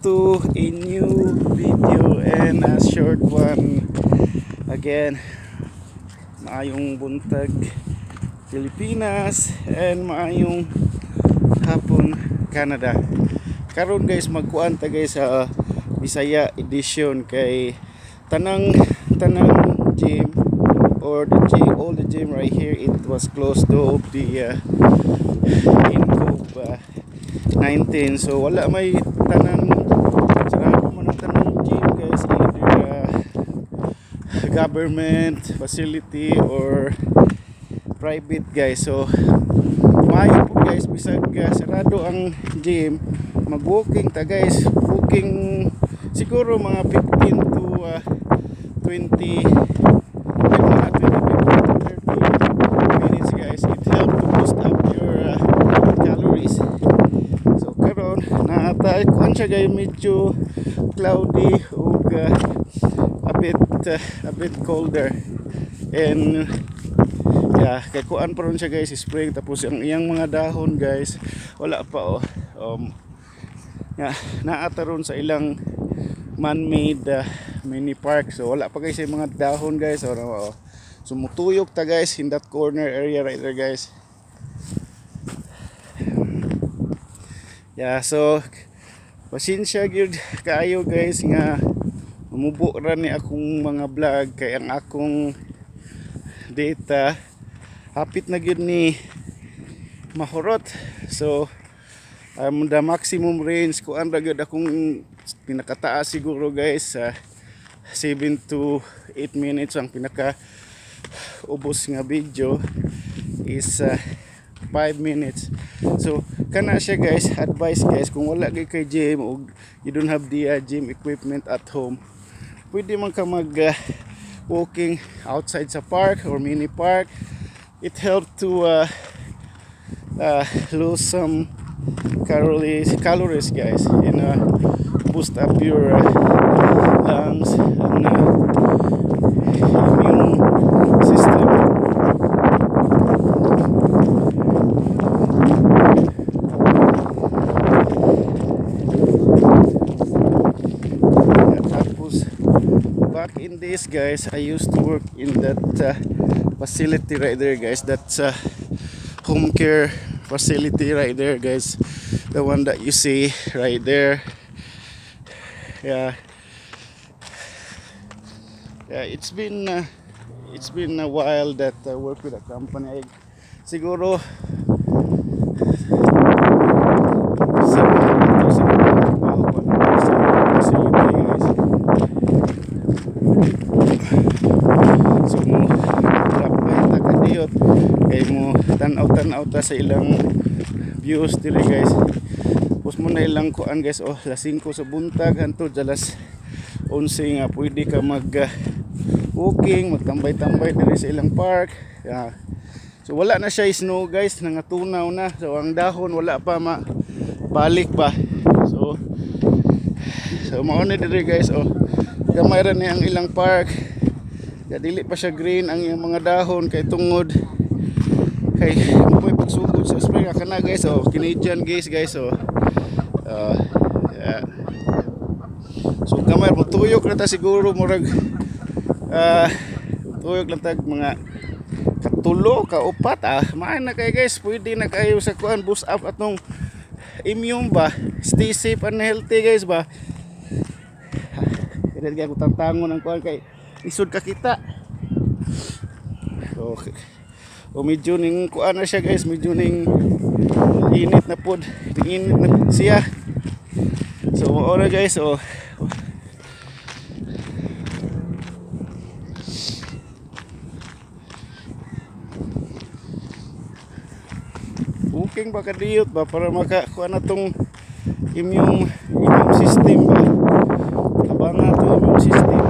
To a new video and a short one again. Maayong buntag, Pilipinas, and maayong hapon, Canada. Karon guys, magkuan ta guys sa Bisaya edition kay tanang tanang gym or the gym, all the gym right here, it was closed to the in COVID 19. So wala may tanan, sarado man ang tanang gym guys, either government facility or private guys. So maayo po guys, bisag sarado ang gym, mag-walking ta guys. Walking siguro mga 15 to 20, ay, mga 20, 15 to 30 minutes guys. It help to boost up your calories. So karon naata kuan siya guys, medyo cloudy ug a bit colder and yeah, kay kuan pa ron siya guys, spring. Tapos ang iyang mga dahon guys, wala pa oh. Yeah, naata ron sa ilang man-made mini park. So wala pa guys yung mga dahon guys. So, oh. So mutuyok ta guys in that corner area right there guys. Yeah, so pasensya gyud kaayo guys nga mubo ra ni akong mga vlog kay ang akong data hapit na gyud ni mahurot. So the maximum range kuan ra gyud akong pinakataas siguro guys sa 7 to 8 minutes. Ang pinaka ubos nga video is 5 minutes. So kana siya guys, advice guys, kung wala gyud kay gym o you don't have the gym equipment at home, pwede man ka mag walking outside sa park or mini park. It helped to lose some calories guys and boost up your lungs and immune system. Yeah, tapos back in days guys, I used to work in that facility right there guys. That's home care facility right there guys, the one that you see right there. Yeah, it's been a while that I work with a company. I, siguro 7 to siguro trabaho ko sa facility guys. So mo lakbay ta kadiyot kay mo tan-aw-tan-aw ta sa ilang views diri guys. Tapos mo na ilang kuan guys oh, alas 5 sa buntag hantod alas 11 nga pwede ka mag walking, magtambay-tambay diri sa ilang park. Yeah. So wala na siya snow guys, nangatunaw na. So ang dahon wala pa ma balik pa. So mao ni diri guys oh. Gamay ra ni ang ilang park. Ya, dili pa siya green ang iyang mga dahon kay tungod kay mo pagsugod sa spring kana guys oh, Canadian guys guys oh. Yeah. So gamay mo tuyok na ta siguro, murag tuyok lang tag mga katulo ka upat ah. Maan na kay guys, pwede na kayo sa kuan, boost up atong immune ba. Stay safe and healthy guys ba. Kaya kay tantangon ang kuan kay isod ka kita. So o medyo ning kuan na siya guys, medyo ning init na pod, init na siya. So ora guys oh. Walking ba kadiyot ba para makakuha na tong immune system ba. Tabang na to immune system.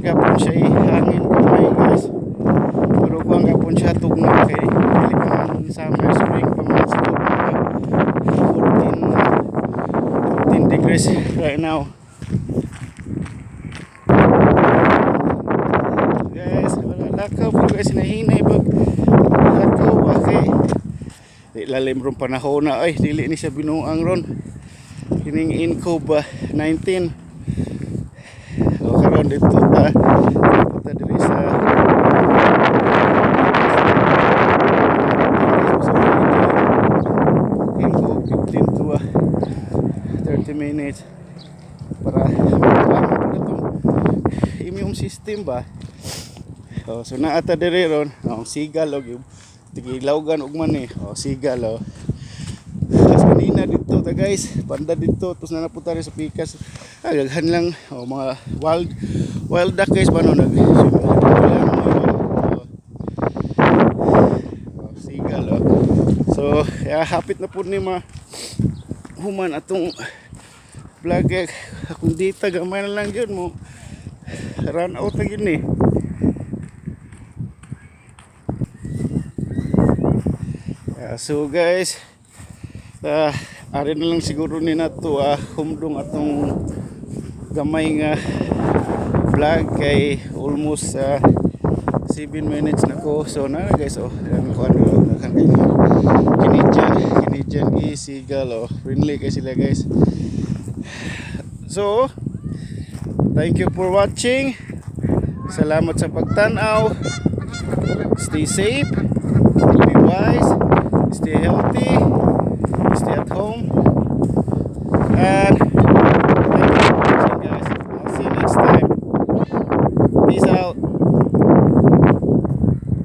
Gapon siya hangin gamay guys. Pero kuan gapon siya tugnaw kay dili pa man summer, spring pa man siguro, mga 14 degrees right now. Guys, wala lakaw po guys, nahinay pag lakaw ba kay di lalim ron panahon na ay dili ni siya binuang ron. Kining nCoV 19. O karon dito ta ta diri sa walking ko 15 to 30 minutes para mabangon po itong immune system ba. Oh, so naa ta diri ron, oh, seagull og tigilawgan og man eh. Oh, seagull, oh. Tapos kanina dito ta, guys, banda dito, tapos na napunta rin sa pikas. Ah, daghan lang, oh, mga wild wild duck, guys, ba no nag lang, oh. Oh, seagull, oh. So, yeah, hapit na po ni ma human atong vlog eh. Akong data gamay na lang yun mo run out na yun eh. Yeah, so guys, ari na lang siguro ni nato humdong atong gamay nga vlog kay almost 7 minutes na ko. So na guys, oh, ang kuan oh, daghan kay Canadian, Canadian geese, seagull, oh, friendly kay sila, guys. So, thank you for watching. Salamat sa pagtanaw. Stay safe, be wise, stay healthy.